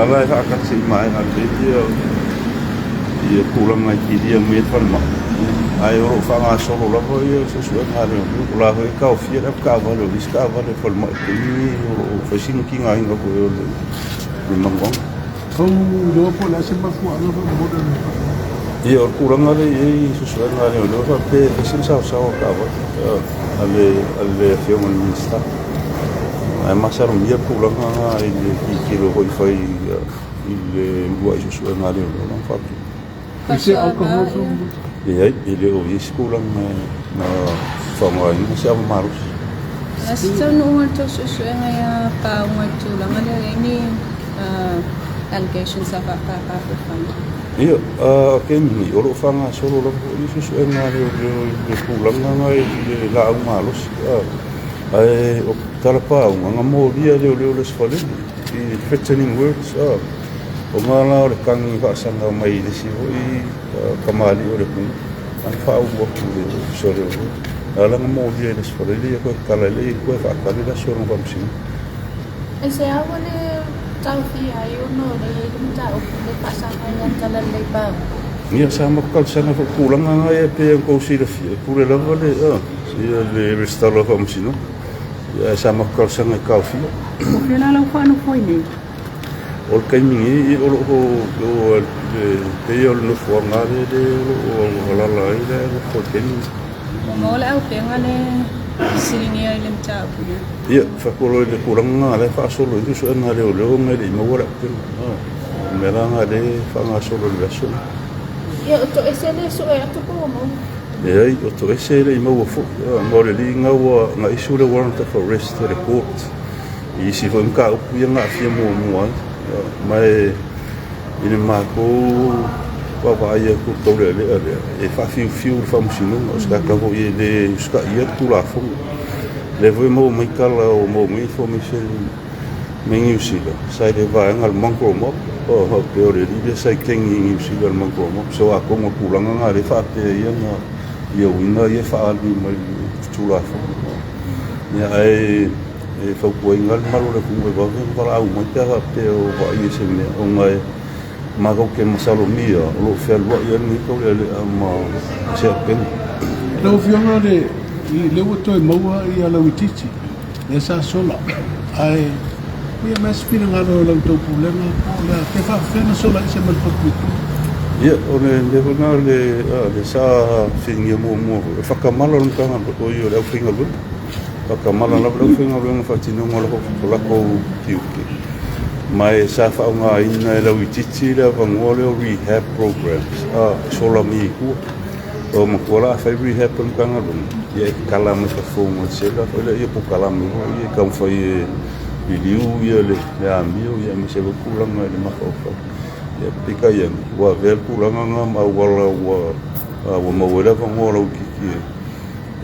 la e faatali se i maea lelei ia tulaga e kilia mai ai le falemai, ae o lo o faagasolo lava suesuega a leoleo. O la foi e taofia le avetaavale o le isi taavale a le falemai i le taimi lenei, o lo o fai sina tigaina foi o le manuaga. Tou iloa po o le a se mafuaaga faamolemole o le falemai? Ia, o le tulaga lea e i ai suesuega a leoleo faapea e fai sina saosaoa o taavale a le Afioga i le Minisita. Ae masalomia le tulaga lena i le tilotilo foi fai i le uluai suesuega a leoleo lana faatino. E se alcohol faamolemole? Leai, e le o i ai se tulaga na faaaogaina se ava malosi. O le a se taunuuga o le tou suesuega ia pauga i le tulaga lea, e i ai ni allegations a faapapa foi? Ia, o le taimi nei, o lo o faagasolo lava foi suesuega a leoleo i le tulaga lena i le laau malosi. Ae o tala pauga, na molia e leoleo i le Aso Faraile i threatening words. O na la o le tagi faasaga mai i le isi foi tamalii o le atunuu, na faaulu atu i le Ofisa o Leoleo. O la na molia i le Aso Faraile, ia toe tatala ai lea, toe faatali le aso o lona faamasinoga. Aisea ua le taofia ai ona o lea e i ai le mataupu le faasaga ia Talalelei Pauga? Ia, sa matou talosaga foi i tulaga na e pei ona outou silafia, e pule lava le, ia le resitala o faamasinoga. Ia, ae sa matou talosaga e taofia. O fea la lau faanofo ai nei? O le taimi nei, o lo o pei o le nofoaga lava lea o lo o alaala ai le nofo i le taimi lenei. Ua maua le auupega le fesiligia i le mataupu lea? Ia, faapolo i le tulaga lena o lea e faasolo ai suesuega a leoleo ona e le i maua le auupega. O le mea la lena o lea e faagasolo i le vaiaso lenei. Ia, o toese lea e sue atu po ua maua? Leai, o toese e le i maua foi. Ma o le alii lena ua na issue le warrant of arrest e le court i isi foi mataupu ia na aafia muamua ai. Ma e i le matou vaavaai atu i le taulealea lea, e faafiufiu i le faamasinoga, o se tagata foi e le usitaia le Tulafono. O lea foi e maua mai tala o maua mai information mai Niu Sila, sa i le vaega o le Mongrel Mob, o faapea o le alii lea sa i kengi i Niu Sila i le Mongrel Mob. So atonu o le tulaga lena o lea e faapea ai ona ia uiga ia e faaali mai i le Tulafono. Ia ae e fautuaina le mamalu o le atunuu e vave ona valaau mai pe a faapea o vaaia i se mea, ona e matou te masalomia o lo o fealuai lava lenei taulealea ma se auupega. Lau Afioga o lea ua toe maua Lauitiiti, lea sa sola, ae ia mai se finagalo o la outou pulega po o le a, pe faapefea ona sola ese mai le falepuipui? Ia, o le mea foi lena lea sa fesiligia muamua foi, o le faatamala o le Matagaluega, oi o le aufaigaluega. Faatamala lava le aufaigaluega faatinoga o latou tiute, ma e sa faaaogaina e Lauitiiti le avanoa lea o rehab programs e sola mai ai i tua. O matua la a fai rehab a le Matagaluega, ia e tatala mai fafo ma le sela foi lea, polokalame foi ia e taumafai e liliu le amio aemaise foi tulaga i le mafaufau. Ia peitai ane, ua avea le tulaga lena ma auala ua maua ai le avanoa o Lauitiiti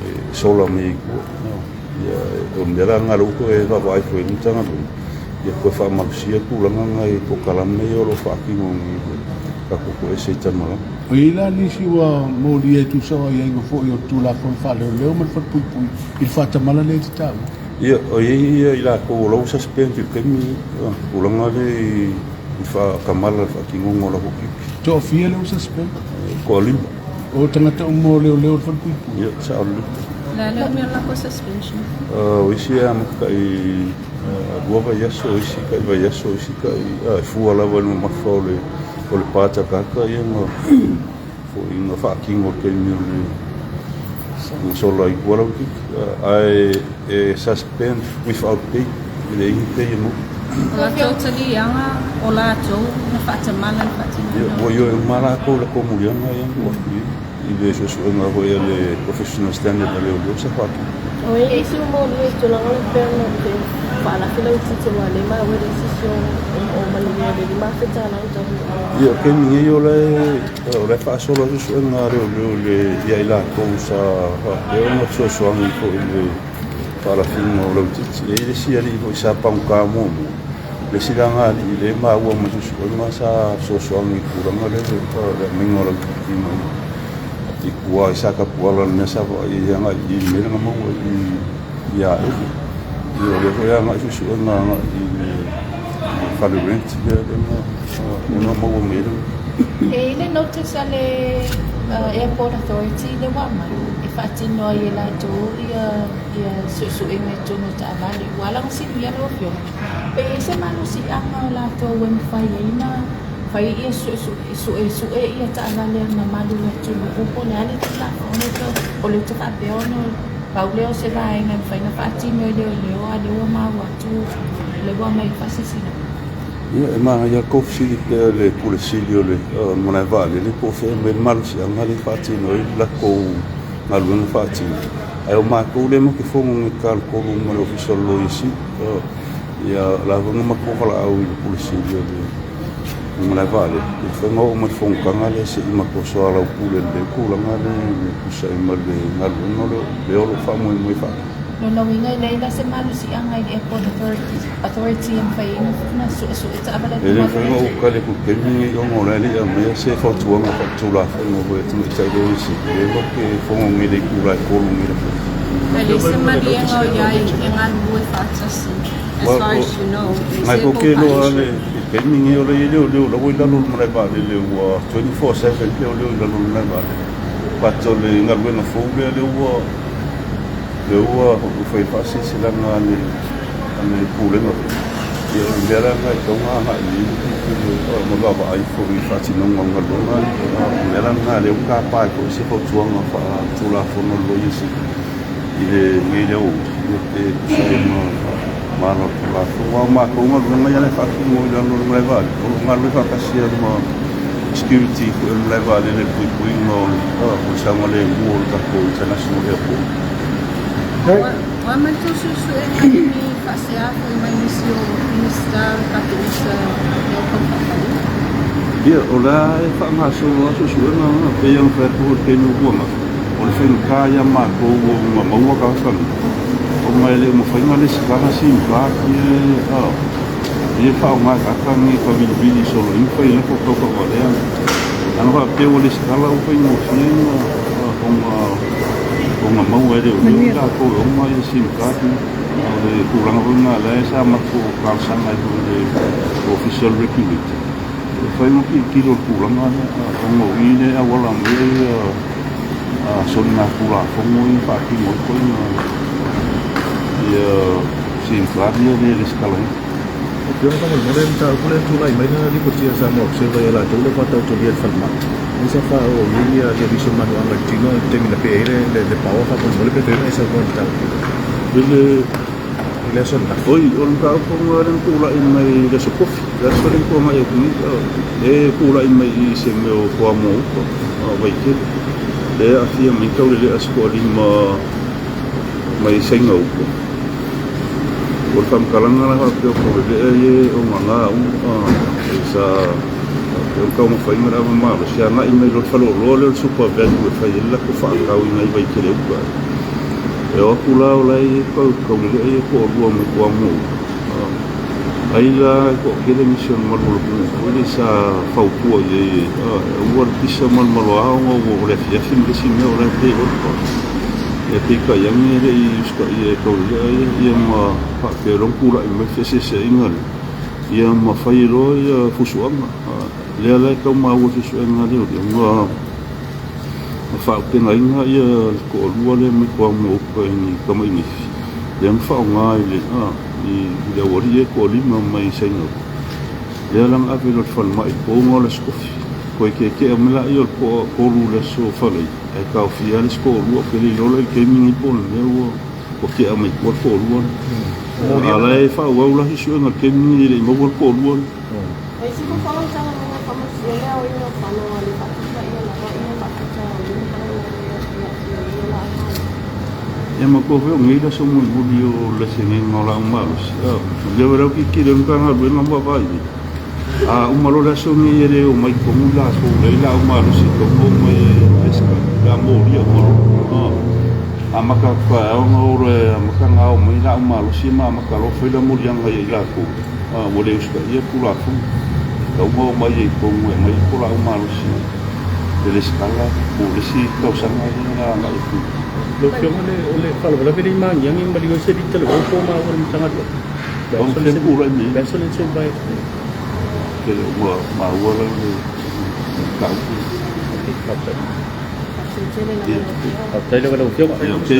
e sola mai ai i tua. Ia, o le mea la lena o lea ua toe vaavaai foi i ai le Matagaluega, ia toe faamalosia tulaga na i polokalame ia o lo o faatino nei i le tatou toese i Tanumalala. O i ai la nisi ua molia e tusa o aiaiga foi o le Tulafono Faaleoleo ma le Falepuipui i le faatamala lea e te taua? Ia, o i ai i latou o la ua suspend i le taimi lenei, tulaga lea i le faatamala i le faatinoga o latou tiute. Toafia lea ua suspend? Toalima. O tagata uma o leoleo o le falepuipui? Ia, sao lelei. O le a le umi o le latou suspension? O isi e amata i 2 vaiaso, o isi tai vaiaso, o isi tai, e fua lava i le mamafa o le o le pa takata ia na foi na faatino i le taimi o le sola ai i tua Lauitiiti. Ae e suspend without pay, e leai ni pay e maua. O latou taliaga o latou na faatamala le faatinoina o. Ia, ua ioe uma lava latou i latou muliaga ia na tuu atu i ai i le suesuega foi a le Professional Standard a Leoleo sa faatino. O i ai isi ua molia i tulaga la pei ona faalafi Lauitiiti aua o lea e maua e leai se isi o manuia i le $5,000 ua taunuu mai. Ia, o le taimi nei o la e faasolo atu suesuega a Leoleo ia i latou sa faapea ona fesoasoani foi i le faalafiga o Lauitiiti. E i ai le isi alii foi sa pagota muamua, le isi la lena alii lea e maua mai suesuega sa fesoasoani i le tulaga lea o le aumaiga o Lauitiiti mai i tua i Satapuala i le mea sa vaai ai agai i le mea lea na maua i Aele. Ia o lea foi e agai suesuega agai i le fale rent lea lea na lea na maua mai ai le. E i ai le notice a le Airport Authority lea ua aumai e faatino ai e latou ia ia suesuega i totonu o taavale. Ua ala ona silia lau afioga, pe i ai se malosiaga o latou e mafai ai ona fai ia suesue ia taavale a le mamalu o le atunuu po o le a le Tulafono o lea ou te faapea ona pau lea o se vaega e mafai ona faatino e leoleo a o lea ua maua atu o lea ua aumai le faasilasilaga. Ia, e manaia lava le tou fesili pea i le Pule Sili o le Malae Vaalele po o fea e aumai ai le malosiaga lea e faatino ai le latou galuega faatino. Ae o matou lea matou te fono nei i le talatolu ma le Ofisa o le Loia Sili. Ia, o la foi na matou valaau i le Pule Sili o le Malae Vaalele, e mafai ona oo mai i le fonotaga lea se i matou soalaupule lelei le tulaga lea e tusa ai ma le galuega lea o lo o faamoemoe e faatino. Lona uiga e leai la se malosiaga i le Airport Authority e mafai ai ona suesue taavale a E le mafai ona ou tali atu i le taimi lenei ona o la e le i aumaia se fautuaga faaletulafono foi a le Tamaitai Loia Sili, lea matou te fono nei i le itula e 3 nei i le afiafi. E leai se maliega o i ai e galulue faatasi as far as you know, e Nai se ko pou ke loa le partnership. i le taimi nei o la e i ai leoleo la ua i lalo o le malae vaalele ua 24/7 leoleo i lalo o le malae vaalele. But o le galuega fou lea lea ua lea ua fai faasilasilaga a le a le Pulega foi. Ia o le mea la lena e tatau ona agai i ai le tilotilo ma vaavaai foi i le faatinoga o le galuega lea. O le mea la lena lea ua tapa ai foi se fautuaga faaletulafono a le Loia Sili i lenei lea ua pe tusa ai ma ma ala o le Tulafono. Aua o matou galuega ia la e faatino i lalo o le malae vaalele, o lo o galulue faatasi lava ma security foi o le malae vaalele i le puipuiga o le saogalemu o le tatou international airport. Ua matou suesuega i ni faasea foi mai nisi o Minisita o le Kapeneta i au taufaafalina. Ia, o la e faagasolo lava suesuega na, pei ona fai atu foi i le taimi ua tuanai, o le faigata ia matou ona maua tagata nei, ona e le o mafai ona resitala sim card ia e faaaoga e tagata nei e tavilivili solo ai ma fai ai latou taufavalea. Ana faapea ua resitala ua faigofie ona maua e leoleo i latou e ona sim card nei. A o le tulaga foi lena o la sa matou talosaga ai foi i le Ofisa o le Regulator e fai ma tilotilo i le tulaga lea ona o i lea e auala mai ai soligatulafono ia e faatino ai foi sim card ia le resitalaina. Afioga faamolemole le mataupu lea na tulai mai na lipoti a Samoa Observer ia latou le faataotolia i le falemai. Lea sa faaoo ai ia nisi o manuaga i le tino i le taimi na pee ai le power faamolemole pe fai ona e saunoa i le mataupu I le i le aso ananafi. Oi, o le mataupu lena lea na tulai mai i le aso Kofi, le aso lea na tuanai atu nei, lea e tulai mai i se mea o Toamoa uta, Vaitele. Lea e aafia mai Taulelea se toalima mai Saina uta. O le faamatalaga la faapea o Taulelea ia e ogaga uma sa faapea ona taumafai ma le ava malosi agai mai loa le faleoloa lea o le Super Value e fai ai le latou faatau i nai Vaitele uta. E o atu la o la e i ai Taulelea ia e toalua mai Toamoa uta. Ai la e toatele nisi o le malu o le atunuu foi lea sa fautua i ai aua le pisa ma le maloa ona o le afiafi ma le isi mea o la e pe loa le pa. Ia peitai ane e le i usitaia e Taulelea ia, ia ma faapea loa ona tulai mai le feeseeseaiga lea, ia ma fai ai loa ia fusuaga. Lea la e tau maua i suesuega a leoleo na faaaupegaina ia le toalua lea mai Toamoa uta i ni tamainifi lea na faaaoga i le i le aualii ia e toalima mai Saina uta. Lea la na ave loa i le falemai i le pouga o le Aso Tofi. Toe tietie mai laia o le toatolu i le Aso Faraile ae taofia lava le isi toalua. Ou te le iloa la i le taimi lenei po o le mea ua tea mai tua le toalua lea. A o la e faaauau la suesuega i le taimi lenei e le i maua le toalua lea. Ia matua foi o nei le aso mulimuli o le laiseneina o laau malosi. O lea foi la ua tilotilo ai le Matagaluega ma vaavaai i ai. A uma loa le aso lenei e le omai i totonu i latou la e i ai laau malosi e tatau ona omai e resitala, pe a molia uma loa. Amata atu taeao ona o loa e amata ona ao mai laau malosi ma amata loa fai le moliaga ia i latou ua le usitaia le Tulafono. E tatau ona omai ai i totonu e aumai o laau malosi e resitala mo le isi tausaga lea o le a agai atu. Lau Afioga o le faalavelave lea i Magiagi ma Maliu ai se lita le uo po o maua i le Matagaluega. O fea tulai mai ai? Le a se le se vae atu nei? Ou te le o maua la le mataupu. Ok, faafetai. Faafetai tele lava i lau Afioga. Faafetai lava i lau Afioga. Ia, ok.